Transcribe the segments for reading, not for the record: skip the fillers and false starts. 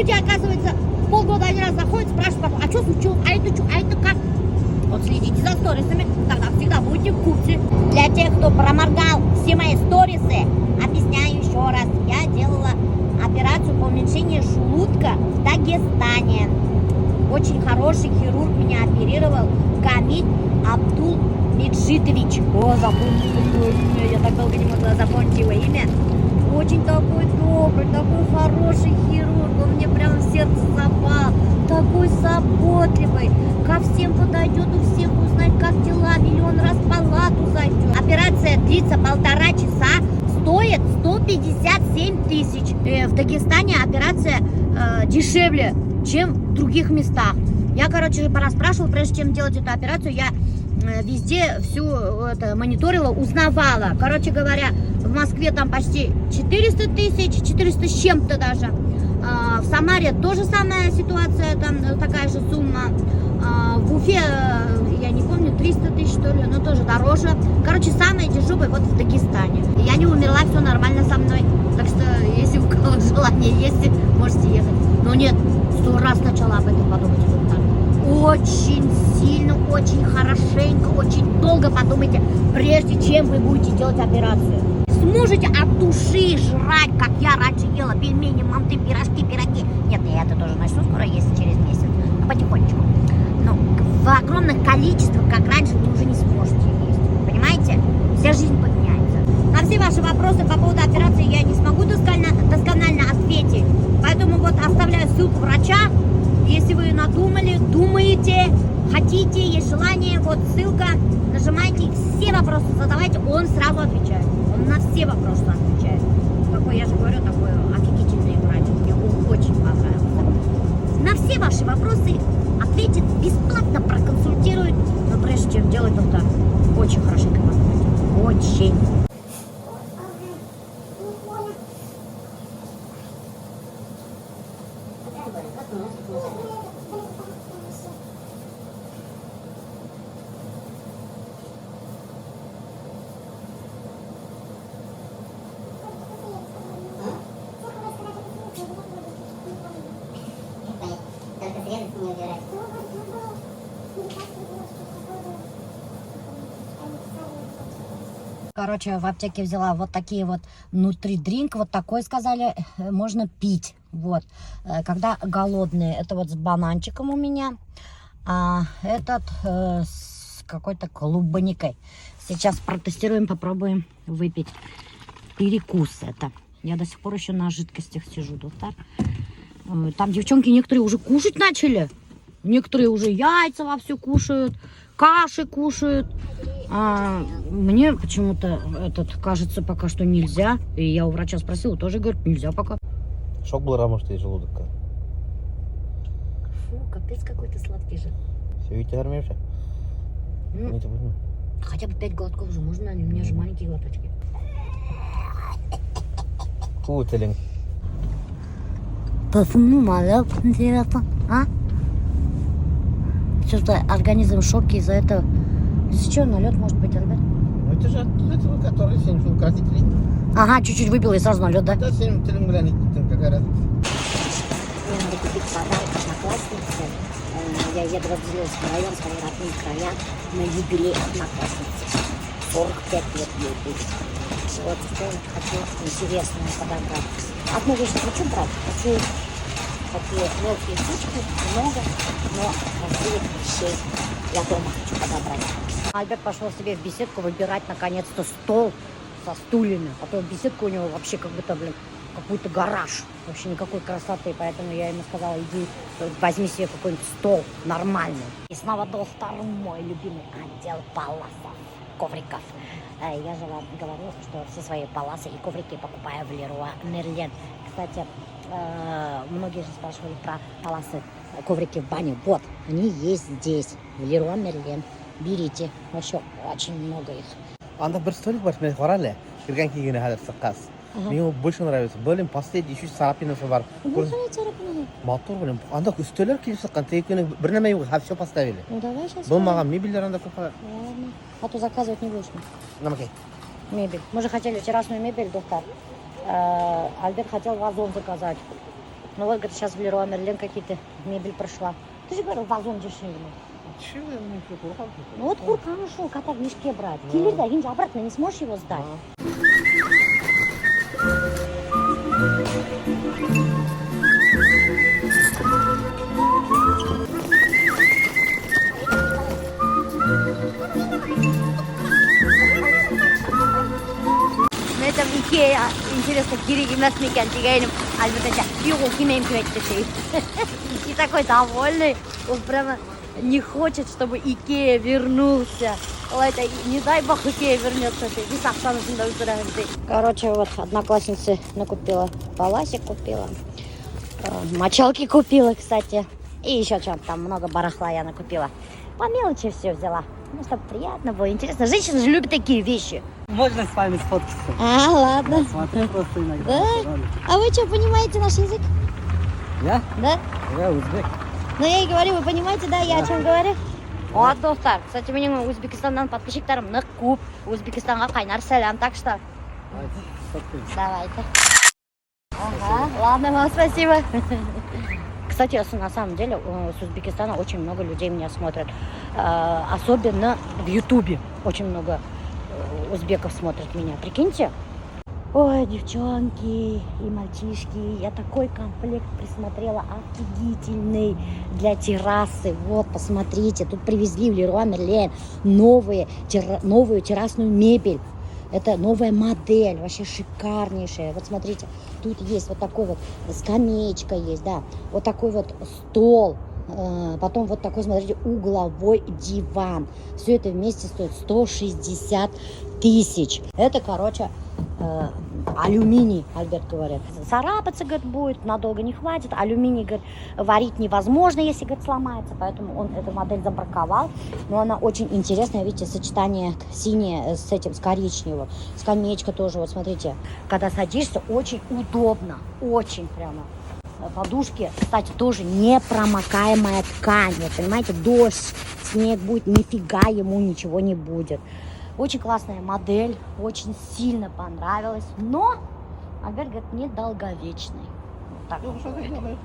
Люди, оказывается, в полгода один раз заходят, спрашивают потом, а что случилось, а это что, а это как? Вот следите за сторисами, тогда всегда будете в курсе. Для тех, кто проморгал все мои сторисы, объясняю еще раз. Я делала операцию по уменьшению желудка в Дагестане. Очень хороший хирург меня оперировал, Камиль Абдул Меджитович. О, запомнила его имя, я так долго не могла запомнить его имя. Очень такой добрый, такой хороший хирург, он мне прям в сердце запал. Такой заботливый, ко всем подойдет, у всех узнает, как дела, миллион раз в палату зайдет. Операция длится 1,5 часа, стоит 157 тысяч. В Дагестане операция дешевле, чем в других местах. Я, короче, пораспрашивала, прежде чем делать эту операцию, я везде всю это мониторила, узнавала. Короче говоря, в Москве там почти 400 тысяч, 400 с чем-то даже. В Самаре тоже самая ситуация, там такая же сумма. В Уфе, я не помню, 300 тысяч, что ли, но тоже дороже. Короче, самое дешевое вот в Дагестане. Я не умерла, все нормально со мной. Так что, если у кого желание есть, можете ехать. Но нет, сто раз сначала об этом подумайте, доктор. Очень сильно, очень хорошенько, очень долго подумайте, прежде чем вы будете делать операцию. Сможете от души жрать, как я раньше ела пельмени, манты, пирожки, пироги. Нет, я это тоже начну скоро есть через месяц, но потихонечку. Но в огромных количествах, как раньше, вы уже не сможете есть. Понимаете? Вся жизнь поменяется. На все ваши вопросы по поводу операции я не смогу досконально ответить. Поэтому вот оставляю ссылку врача. Если вы надумали, думаете, хотите, есть желание, вот ссылка. Нажимайте, все вопросы задавайте, он сразу отвечает. Он на все вопросы отвечает. Такой, я же говорю, такой офигительный врач. Мне он очень понравился. На все ваши вопросы ответит, бесплатно проконсультирует. Но прежде чем делать, доктор, очень хорошенько подумайте. Очень. Только срезать, не убирать. Короче, в аптеке взяла вот такие вот нутридринк, вот такой, сказали, можно пить. Вот, когда голодные, это вот с бананчиком у меня, а этот с какой-то клубникой. Сейчас протестируем, попробуем выпить. Перекус это. Я до сих пор еще на жидкостях сижу, доктор. Там девчонки некоторые уже кушать начали. Некоторые уже яйца вовсю кушают, каши кушают. А мне почему-то этот, кажется, пока что нельзя. И я у врача спросила, тоже говорит, нельзя пока. Шок был, может, и желудок. Фу, капец какой-то сладкий же. Все, видите, нормально. Ну, Не забудь. хотя бы 5 глотков же можно, у меня же маленькие глоточки. Фу, телең. Почему налет, интересно, а? Что-то организм в шоке из-за этого. Из-за чего налет может быть, ребят? Ну это же от этого, который һин шул краситель. Ага, чуть-чуть выпила и сразу налет, да? Да, һинең телең менән иттең, какая разница. Мне надо купить подарок однокласснице. Я еду в Абзелиловский район, свои родные края, на юбилей одноклассницы. 45 лет ей будет. Вот что-нибудь хочу интересное подобрать. Одну вещь не хочу брать, хочу такие мелкие штучки, много, но красивых вещей я дома хочу подобрать. Альберт пошел себе в беседку выбирать наконец-то стол со стульями. А то беседка у него вообще как будто, блин, какой-то гараж. Вообще никакой красоты. Поэтому я ему сказала, иди возьми себе какой-нибудь стол нормальный. И снова доктор, мой любимый отдел паласов, ковриков. Я же вам говорю, что все свои паласы и коврики покупаю в Леруа Мерлен. Кстати, многие же спрашивали про паласы, коврики в бане. Вот, они есть здесь, в Леруа Мерлен. Берите. Вообще очень много их. Анда бер столик бар, мин ҡара әле. Кергән килгәне хәҙер сыҡҡас. Мне его больше нравится. Блин, последний еще царапинасы бар. Ну, царапины. Матур, блин. Анда өҫтәлдәр килеп сыҡҡан. Теге көнө бер нәмә юҡ, все поставили. Ну, давай сейчас. Булмаған мебелдәр анда күп. Ладно. А то заказывать не будешь. Нәмәкәй. Мебель. Мы же хотели террасную мебель, доктор. Альберт хотел вазон заказать. Ну вот, говорит, сейчас в Леруа Мерлен какие-то мебель прошла. Ты же говорил, в Озон дешевле. Дешевле, ну, что, ҡурҡам. Ну вот ҡурҡаң шул, кота в мешке брать. Килер ҙә, һин же обратно не сможешь его сдать. На этом Икея, интересно, кире инмәҫ микән тигәйнем. Альберт әйтә, юҡ, ул инмәйем тип әйтте. И такой довольный, он прямо не хочет, чтобы Икея вернулся. Ул әйтә, не дай бог Икея вернется, ти. Весь аҡсаны шунда үлтерәһең, ти. Короче, вот одноклассница накупила, паласик купила, мочалки купила, кстати. И еще чем там много барахла я накупила. По мелочи все взяла. Ну, чтобы приятно было, интересно. Женщины же любят такие вещи. Можно с вами сфоткаться? А, ладно. Я смотрю просто иногда. Да? Ролики. А вы что, понимаете наш язык? Я? Да? Я узбек. Ну, я и говорю, вы понимаете, да, я о чем говорю? Вот, дуҫтар. Кстати, минең Үзбәкстандан подписчиктарым ныҡ күп. Үзбәкстанға ҡайнар сәләм, так что Давайте сфоткаемся. Давайте. Ага, ладно, вам спасибо. Кстати, на самом деле с Узбекистана очень много людей меня смотрят. Особенно в Ютубе очень много узбеков смотрят меня. Прикиньте. Ой, девчонки и мальчишки, я такой комплект присмотрела офигительный для террасы. Вот, посмотрите, тут привезли в Леруа Мерлен новую террасную мебель. Это новая модель, вообще шикарнейшая. Вот смотрите, тут есть вот такой вот скамеечка есть, да, вот такой вот стол, потом вот такой, смотрите, угловой диван. Все это вместе стоит 160 тысяч. Это, короче, алюминий, Альберт говорит. Царапаться, говорит, будет, надолго не хватит. Алюминий, говорит, варить невозможно, если, говорит, сломается. Поэтому он эту модель забраковал. Но она очень интересная. Видите, сочетание синее с этим, с коричневым. Скамеечка тоже, вот смотрите. Когда садишься, очень удобно. Очень прямо. Подушки, кстати, тоже непромокаемая ткань. Вот, понимаете, дождь, снег будет, нифига ему ничего не будет. Очень классная модель, очень сильно понравилась, но Альберт говорит, недолговечный. Вот так Ну, он что ты говорит. делаешь?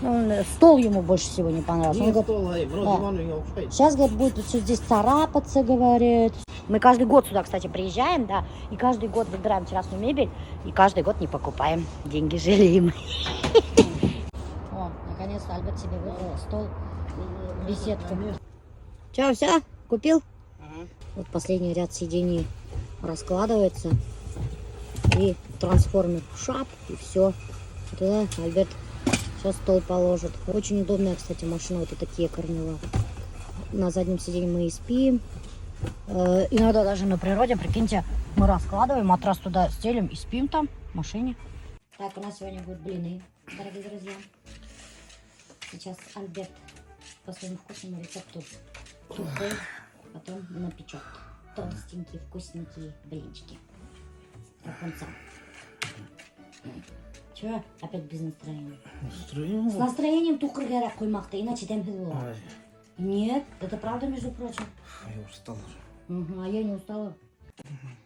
Ну, стол ему больше всего не понравился. Он Не, говорит, стол, ай, в рот да. диван не охшай. Сейчас, говорит, будет все здесь царапаться, говорит. Мы каждый год сюда, кстати, приезжаем, да, и каждый год выбираем террасную мебель, и каждый год не покупаем, деньги жалеем. О, наконец-то Альберт себе выбрал стол, беседку. Че, все? Купил? Ага. Вот последний ряд сидений раскладывается. И трансформер шап, и все. Да, Альберт сейчас стол положит. Очень удобная, кстати, машина, вот эта Kia Carnival. На заднем сиденье мы и спим. Иногда даже на природе, прикиньте, мы раскладываем, матрас туда стелим и спим там, в машине. Так, у нас сегодня будут блины, дорогие друзья. Сейчас Альберт по своему вкусному рецепту тупой, потом напечет толстенькие, вкусненькие блинчики. Как он сам. Чего? Опять без настроения. Настроение. С настроением туҡыр кәрәк ҡоймаҡты, иначе тәмһеҙ була. Ай, Нет, это правда, между прочим. я устал уже. Угу, а я не устала.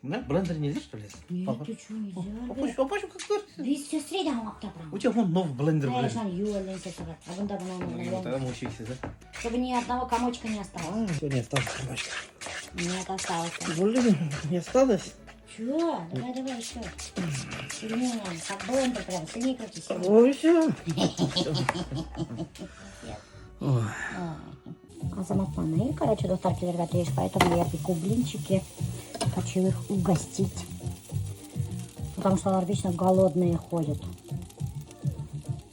У меня блендер нельзя, что ли? Нет, Папа? ты что, нельзя, Папа, Альберт. папа, как ты? Весь все среда прям. У тебя вон новый блендер, блин. Конечно, юләнсә сығар. А бында бына Ну, тогда мучайся, да? Чтобы ни одного комочка не осталось. Все, не осталось комочка. Нет, осталось. Блин, не осталось? Чё? Давай, давай еще. Сильнее, как блендер прям. Сильнее крути, сильнее. Ой, все. Ой. Азамат менән, короче, дуҫтар килергә тейеш, поэтому я пеку блинчики. Хочу их угостить. Потому что улар вечно голодные ходят.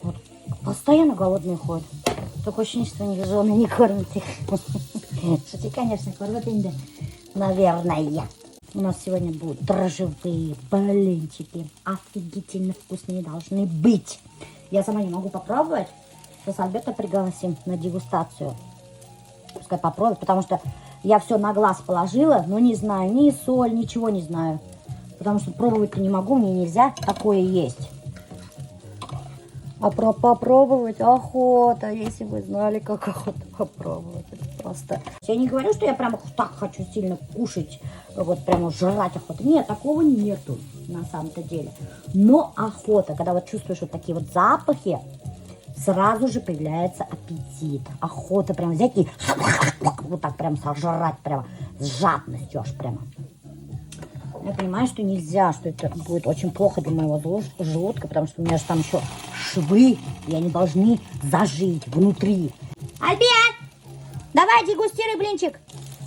Вот, постоянно голодные ходят. Такое ощущение, что они жены не кормят их. Шути, конечно, кормят инде. Наверное. У нас сегодня будут дрожжевые блинчики. Офигительно вкусные должны быть. Я сама не могу попробовать. Сейчас Альберта пригласим на дегустацию. Пускай попробует, потому что я все на глаз положила, но не знаю ни соль, ничего не знаю. Потому что пробовать-то не могу, мне нельзя такое есть. А попробовать охота, если бы знали, как охота попробовать. Это просто... Я не говорю, что я прямо так хочу сильно кушать, вот прямо жрать охота. Нет, такого нету на самом-то деле. Но охота, когда вот чувствуешь вот такие вот запахи, Сразу же появляется аппетит. Охота прям взять и вот так прям сожрать прямо. С жадностью аж прямо. Я понимаю, что нельзя, что это будет очень плохо для моего желудка, потому что у меня же там еще швы, и они должны зажить внутри. Альберт! Давай дегустируй блинчик.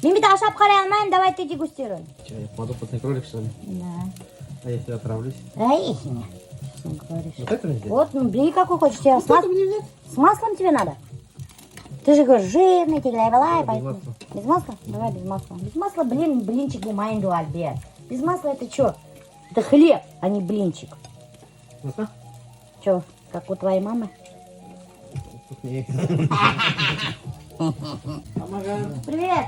Мин бит ашап ҡарай алмайым, давай ты дегустируй. Че, я подопытный кролик, что ли? Да. А если отравлюсь? Эй, что говоришь? Вот это мне взять? Вот, ну, бери какой хочешь. Тебе с маслом тебе надо? Ты же говоришь, жирный, тегеләй былай. Без Поэтому- масла. Без масла? Давай без масла. Без масла, блин, блинчик булмай инде, Альберт. Без масла это что? Это хлеб, а не блинчик. Вкусно? Че, как у твоей мамы? Вкуснее. Привет!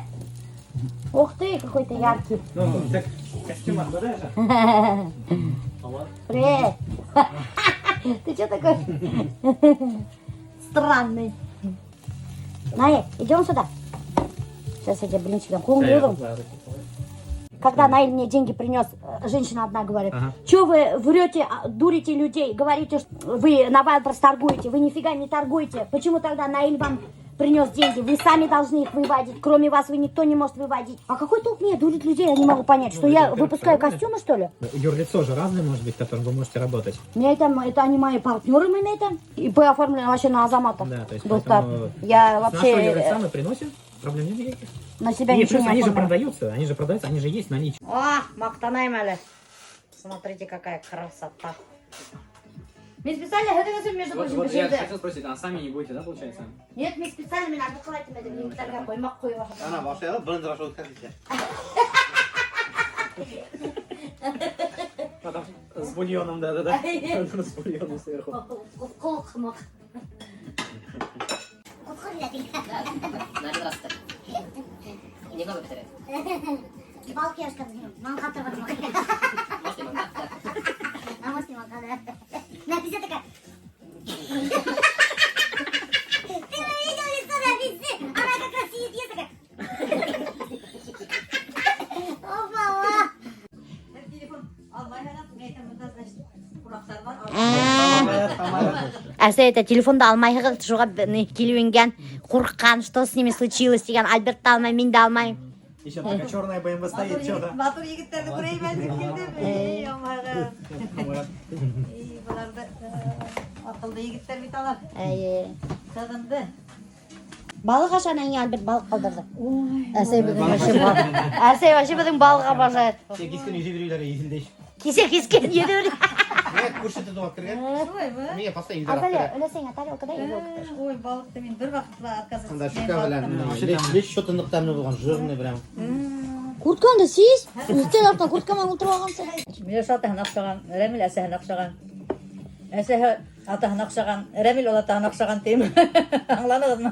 Ух ты, какой ты яркий. Ну, так костюм отбираешь же? Привет! Ты что такой странный? Наиль, идем сюда. Сейчас я тебе блинчик дам. Ҡулың. Когда Наиль мне деньги принес, женщина одна говорит, что вы врете, дурите людей, говорите, что вы на Wildberries торгуете, вы нифига не торгуете. Почему тогда Наиль вам принес деньги? Вы сами должны их выводить, кроме вас вы никто не может выводить. А какой толк мне дурить людей, я не могу понять, что Ну, я это, выпускаю во-первых, костюмы, что ли? Юрлицо же разное может быть, которым вы можете работать. Мне это они мои партнеры, мы это. И оформлено вообще на Азамата. Да, то есть Дуҫтар. поэтому Я с вообще нашего юрлица мы приносим, проблем нет никаких. на себя И ничего плюс не они же оформила. продаются, они же есть в наличии. О, маҡтанайым әле. Смотрите, какая красота. Мин специально һеҙҙең өсөн, между прочим, бешерҙе. Хотел спросить, а сами не будете, да, получается? Нет, мин специально мин артыҡ итмәнем. Егеттәргә ҡоймаҡ ҡойоп ашатам. Ана, башлай блендер аша үткәрҙе. Потом с бульоном, да-да-да. С бульоном сверху. Ҡолаҡ. На один раз так. Немного потерять. Балыҡ маңҡа торған. Может, не могла, да. А может, не могла, да. Нәфисә такая. Ты бы видел лицо Нәфисе? Она как раз сидит, ест такая. Опа-ла. Телефон алмайһығыҙ, мин әйтәм, бында, значит, ҡунаҡтар бар. Әсәй әйтә, телефонды алмайһығыҙ, шуға ни, килеп ингән, ҡурҡҡан, что с ними случилось тигән, Альберт та алмай, мин дә алмайым. Еще такая черная БМВ стоит, что да. Матур егеттәрҙе күрәйем әле тип килдем. Эй, алмайһығыҙ. Эй, быларҙы аҡыллы егеттәр бит алар. Эйе. Ҡыҙымды. Балыҡ ашаны һиңә Альберт балыҡ ҡалдырҙы. Әсәй беҙҙең вообще балыҡ. Әсәй вообще беҙҙең балыҡ обожает. Киҫкен йөҙә биреүҙәре Иҙелдә. Кисә киҫкен йөҙә бер. Миңә күрше тотоп алып кергән. Шулаймы? Миңә постоянно өйҙәр алып Азалия, керә. өләсәйеңә тарелка дай вилка. Ой, балыҡты мин бер ваҡытта ла отказаться Анда итмәйем щука балыҡтан. белән лещ что-то ныҡ тәмле булған, жирный прям. Курткаңды сис. Өҫтәл артына куртка менән ултырып алғансы. Миләүшә атаһына оҡшаған, Рәмил әсәһенә оҡшаған. Әсәһе атаһына оҡшаған, Рәмил олатаһына оҡшаған тием. Аңланығыҙмы?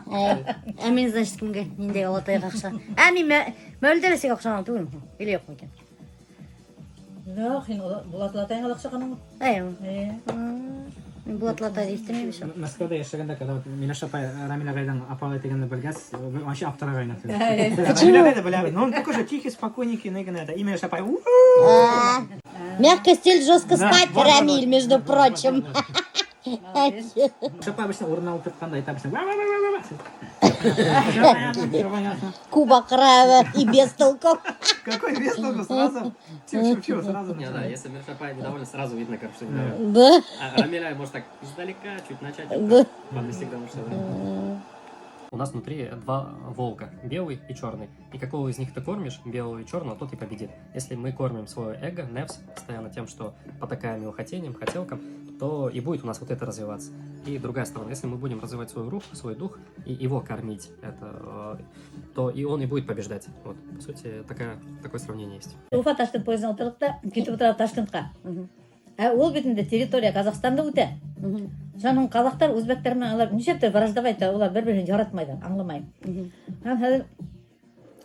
Ә мин, значит, кемгә? Ниндәй олатайға оҡшаған? Ә мин Мәүлиҙә әсәйгә оҡшаған түгелме? Или юҡмы икән? Юҡ, һин Булат олатайыңа ла оҡшағанһың. Әй, Э. мин Булат олатайҙы иҫтемәйем шул. Мәскәүҙә йәшәгәндә, когда вот Миләүшә апай Рамил ағайҙың апалы тигәнде белгәс, вообще аптырағайны. Рамил ағайҙы беләбеҙ. Ну, он такой же тихий, спокойненький, нигә это. И Миләүшә апай, «У-у-у». Мягко стель, жестко Да, спать, вот, Рамиль, вот, между вот, прочим. вот, Миләүшә апай обычно урынына ултыртҡанда әйтә обычно, «Ва-ва-ва-ва-ва». Всё понятно, всё понятно. Куба крава и без толков. Какой без толку, сразу, чу-чу-чу, сразу. Не, да, если Миләүшә апай недовольна, сразу видно, как что недовольна. Да. А Рамиля может так издалека чуть начать, Да. подвести к тому, что... да. У нас внутри два волка, белый и черный. И какого из них ты кормишь, белого и черного, тот и победит. Если мы кормим свое эго, нефс, постоянно тем, что потакаем его хотениям, хотелкам, то и будет у нас вот это развиваться. И другая сторона, если мы будем развивать свой рух, свой дух и его кормить, это, то и он и будет побеждать. Вот, по сути, такое сравнение есть. Уфа Ташкент поездына ултырҙыҡ та китеп ултыра Ташкентҡа. Ә ул бит инде территория Ҡаҙағстанда үтә. Шуның ҡаҙаҡтар үзбәктәр менән улар нишләптер враждовать итә, улар бер-береһен яратмайҙар, аңламайым. Һәм хәҙер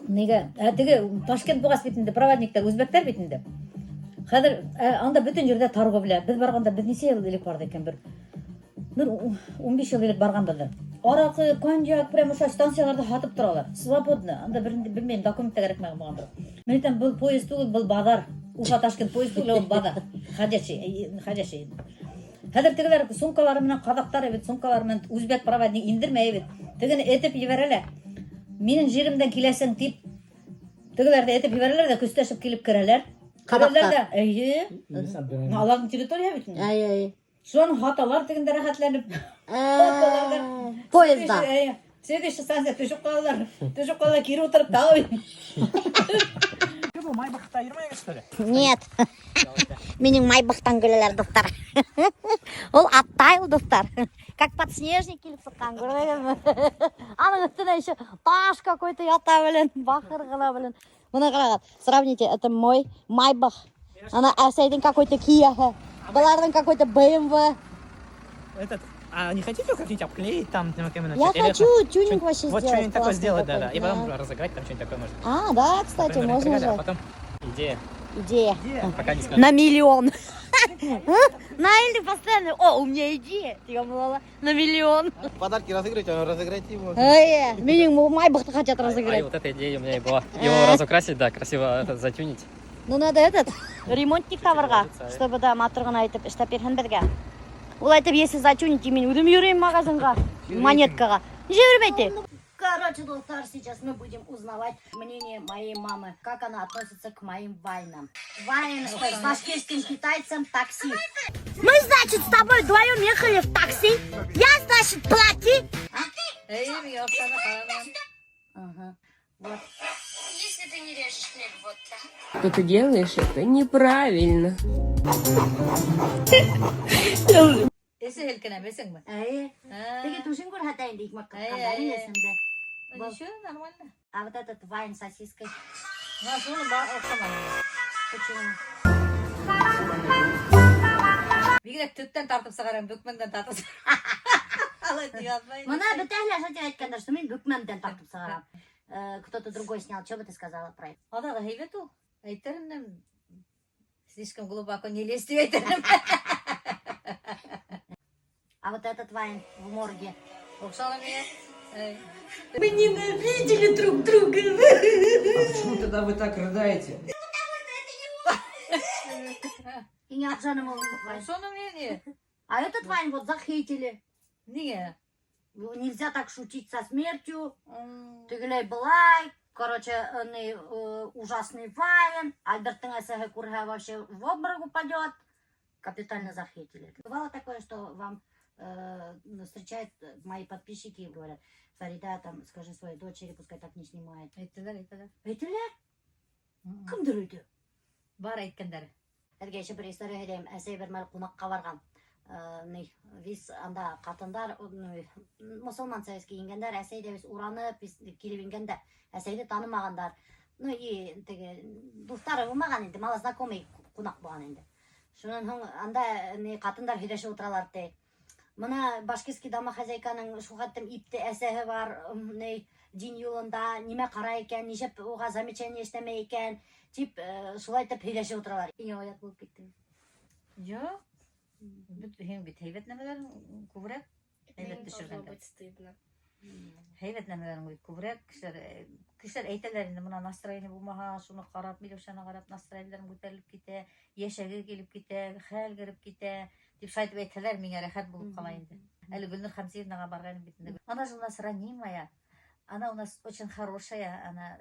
нигә, ә теге Ташкент булғас бит инде проводниктар үзбәктәр бит инде. Хәҙер анда бөтөн ерҙә торговля. Беҙ барғанда беҙ нисә йыл элек барҙыҡ икән бер? Бер 15 йыл элек барғанбыҙҙыр. Араҡы, коньяк, прямо ошо станцияларҙа һатып торалар. Свободно. Анда бер белмәйем, документ та кәрәкмәгән булғандыр. Мин әйтәм, был поезд түгел, был баҙар. Уфа Ташкент поезд түгел, ул баҙар. Ходячий, ходячий. Хәҙер тегеләр сумкалары менән ҡаҙаҡтар бит, сумкалары менән үзбәк проводник индермәй бит. Тегене этеп ебәрә. Минең еремдән киләсең тип, тегеләрҙе этеп ебәрәләр ҙә көстәшеп килеп керәләр. Ҡаҙаҡтар. Керәләр ҙә, эйе. Аларҙың территория бит. инде. Ай, ай. Шунан һаталар тегендә рәхәтләнеп. Поезда. Эйе. Следующий станция төшөп ҡалалар. Төшөп ҡалалар, кире ултырып тағы. Был Майбахта йөрөмәйһегеҙ, что ли? Нет. Минең Майбахтан көләләр, дуҫтар. Ул оттаял, дуҫтар. Как подснежник килеп сыҡҡан, күрмәгәнме? Аның өҫтөнә еще таш какой-то ята, блин, баҡыр ғына, блин. Бына ҡарағыҙ, сравните, это мой Майбах. Ана әсәйҙең какой-то Кияһы. Быларҙың какой-то BMW. Этот, а не хотите как-нибудь обклеить там, ну, именно, Я или хочу это- тюнинг вообще Вот сделать. что-нибудь такое классный сделать, да, такой, да. И потом разыграть там что-нибудь такое может. А, да, кстати, Например, можно разыграли, а же. потом идея. Идея. Пока не скажу. На миллион. Наиль постоянно, о, у меня идея. Тигән була, на миллион. Подарки разыграть, а разыграть его. Эй, минең Майбахты хотят А разыграть. вот эта идея у меня и была. Его разукрасить, да, красиво это, затюнить. Ну, надо этот, ремонтник табырға, Вложиться, чтобы, да, матур ғына итеп эшләп бирһен беҙгә. Ул әйтеп, если затюнить, мин үҙем йөрөйөм магазинға, монеткаға. Нисә йөрөмәй? Короче, дуҫтар, сейчас мы будем узнавать мнение моей мамы, как она относится к моим вайнам. Вайн с башкирским китайцем такси. Мы, значит, с тобой вдвоем ехали в такси. Я, значит, плати. Эйе, мин оҡшаны ҡарамам. Ага. Вот. Если ты не режешь хлеб вот так, То ты делаешь это неправильно. Эсе һелкенә, беләһеңме? Эйе. Теге түшен күрһәтә инде икмәк ҡыҫҡандар Эй, эй, эй. эсендә. Ничего, нормально. А вот этот вайн с сосиской. Мына шуны оҡшаманы. Почему? Бигерәк төптән тартып сығарам, бөкмәндән тартып сығарам. Алай тип яҙмай. Бына бөтәһе лә шул тип әйткәндәр, что мин бөкмәмдән тартып сығарам. Кто-то другой снял. Что бы ты сказала про это? Аҙағы һәйбәт ул. Әйтер инем, слишком глубоко не лезь тип әйтер инем. А вот этот вайн в морге. Оҡшаны миңә. Эй. Мы ненавидели друг друга. А почему тогда вы так рыдаете? И не оҡшаны ул вайн. Оҡшаны миңә ни? А этот вайн вот захейтили. Ниңә? Ну, нельзя так шутить со смертью. М, Тегеләй былай. Короче, не, ужасный вайн. Альберттың әсәһе күрһә вообще в обморок упадет. Капитально захейтили. Бывало такое, что вам встречают мои подписчики и говорят: «Фарида, там, скажи своей дочери, пускай так не снимает». Әйттеләр, әйттеләр. Әйттеләр? М. Кемдер әйтте? Бар әйткәндәре. Һеҙгә еще бер история һөйләйем. Әсәй бер мәл ҡунаҡҡа барған. Ни, вис анда ҡатындар, ну, мосолманса кейенгәндәр, әсәй ҙә вис уранып вис килеп ингәндә, әсәйҙе танымағандар. Ну и теге дуҫтары булмаған инде, мало знакомый ҡунаҡ булған инде. Шунан һуң анда ни ҡатындар һөйләшеп ултыралар ти. Бына башкирский домохозяйканың шул хәтлем ипте әсәһе бар, ни дин юлында, нимә ҡарай икән, нишләп уға замечание эшләмәй икән, тип шулай итеп һөйләшеп ултыралар. Иң оят булып китте. Юҡ. Бит һин бит һәйбәт нәмәләрең күберәк. Һәйбәт төшөргәндә. Стыдно. Һәйбәт нәмәләрең бит күберәк. Кешеләр әйтәләр инде, бына настроение булмаһа, шуны ҡарап, Миләүшәне ҡарап, настроениеләрем күтәрелеп китә, йәшәге килеп китә, хәл кереп китә, тип шулай итеп әйтһәләр, миңә рәхәт булып ҡала инде. Әле Гөлнур Хамзиевнаға барғайным бит инде. Она же у нас ранимая. Она у нас очень хорошая, она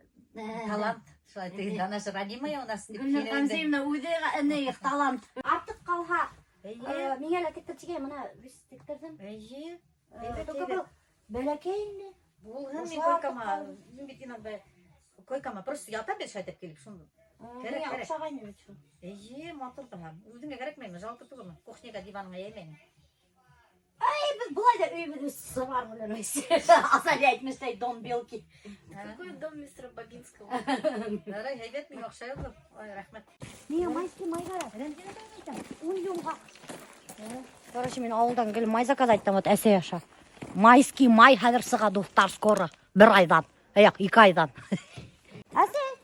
талант. Шулай итеп инде, она же ранимая у нас. Тип Гөлнур һөйләй инде. Хамзиевна үҙе ни талант. Артыҡ ҡалһа, Эйе, миңә лә тектереп сигәйем, бына вис тектерҙем. Эйе. Только был бәләкәй инде. Булһын мин Ошо койкама, артыҡ мин бит иногда койкама просто ятам бит шулай итеп килеп, шуны. Кәрәк, Миңә кәрәк. оҡшағайны бит шул. Эйе, матур тора. Үҙеңә кәрәкмәйме? Жалко түгелме? Кухняға диваныңа йәймәйме? Беҙ былай ҙа өйөбөҙ сыбар менән Азалия әйтмешләй, дом белки. Какой дом мистера Бабинского? Ярай, һәйбәт, миңә оҡшай ул. Ой, рәхмәт. Миңә майский май кәрәк. 10 йомғаҡ. Короче, мин ауылдан килеп май заказ иттем, вот әсәй аша. Майский май хәҙер сыға, дуҫтар, скоро. Бер айҙан. Юҡ, 2 айҙан. Әсәй,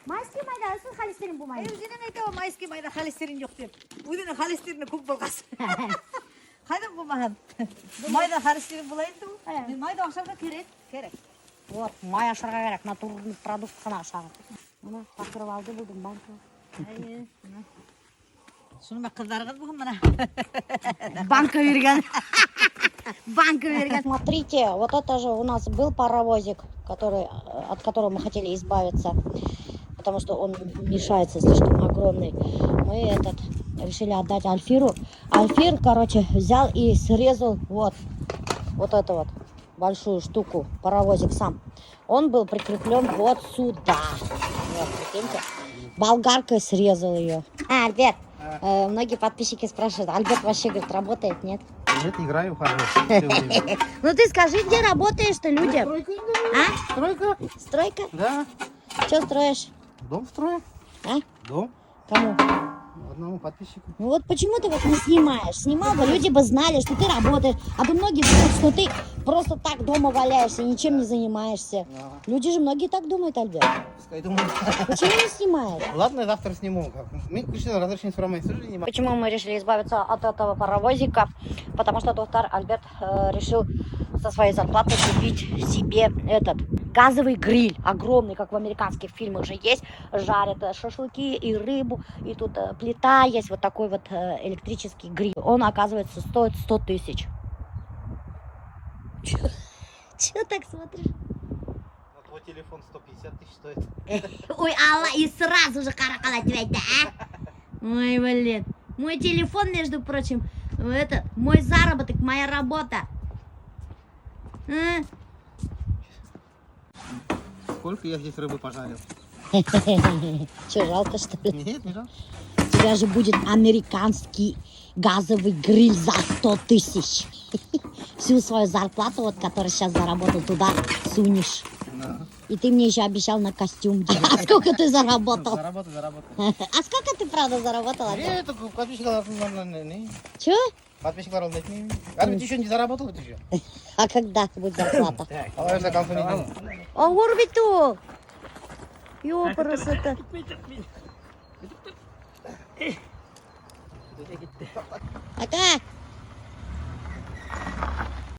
майский майҙа өсөн холестерин булмай. Үҙенең әйтә, майский майҙа холестерин юҡ тип. Үҙенең холестерины күп булғас. Ҡайҙан булмаһын? Майҙа холестерин була инде ул. Ә. Майҙа ашарға кәрәк. Кәрәк. Вот, май ашарға кәрәк, натуральный продукт ҡына ашағыҙ. Бына покрывалды булдым банка. Эйе. Шуны ҡыҙҙарығыҙ бөгөн бына. Банка биргән. Банка биргән. Смотрите, вот это же у нас был паровозик, от которого мы хотели избавиться, потому что он мешается, слишком огромный. Мы этот решили отдать Альфиру. Альфир, короче, взял и срезал вот эту вот большую штуку, паровозик сам. Он был прикреплен вот сюда. Вот, прикиньте. Болгаркой срезал ее. А, Альберт, многие подписчики спрашивают: «Альберт вообще, говорит, работает, нет?» Нет, играю, хожу всё время. Ну ты скажи, где работаешь-то людям? Стройка. А? Стройка. Стройка? Да. Что строишь? Дом строю. А? Дом. Кому? Одному подписчику. Ну вот почему ты вот не снимаешь? Снимал бы, люди бы знали, что ты работаешь. А то многие думают, что ты просто так дома валяешься, ничем не занимаешься. Люди же многие так думают, Альберт. Пускай думают. Почему не снимаешь? Ладно, я завтра сниму. Мин кешенән разрешение һорамай не Почему мы решили избавиться от этого паровозика? Потому что доктор Альберт решил со своей зарплаты купить себе этот газовый гриль огромный, как в американских фильмах же есть, жарят шашлыки и рыбу, и тут плита есть, вот такой вот электрический гриль. Он, оказывается, стоит 100 тысяч. Че так смотришь? Твой телефон 150 тысяч стоит. Ой, Алла, и сразу же ҡарап әйтә, а? Ой, блин. Мой телефон, между прочим, это мой заработок, моя работа. А? Сколько я здесь рыбы пожарил? Че, жалко, что ли? Нет, не жалко. У тебя же будет американский газовый гриль за 100 тысяч. Всю свою зарплату, вот, которую сейчас заработал, туда сунешь. Да. И ты мне еще обещал на костюм. А сколько ты заработал? Заработал, заработал. А сколько ты, правда, заработал, Альберт? Нет, только подписчиклар не. Че? Подписчиклар ул әйтмәйем. Әле еще не заработал бит еще. А когда будет зарплата? Алай до конца недели. Ауыр бит ул. Ёпрст. Ака.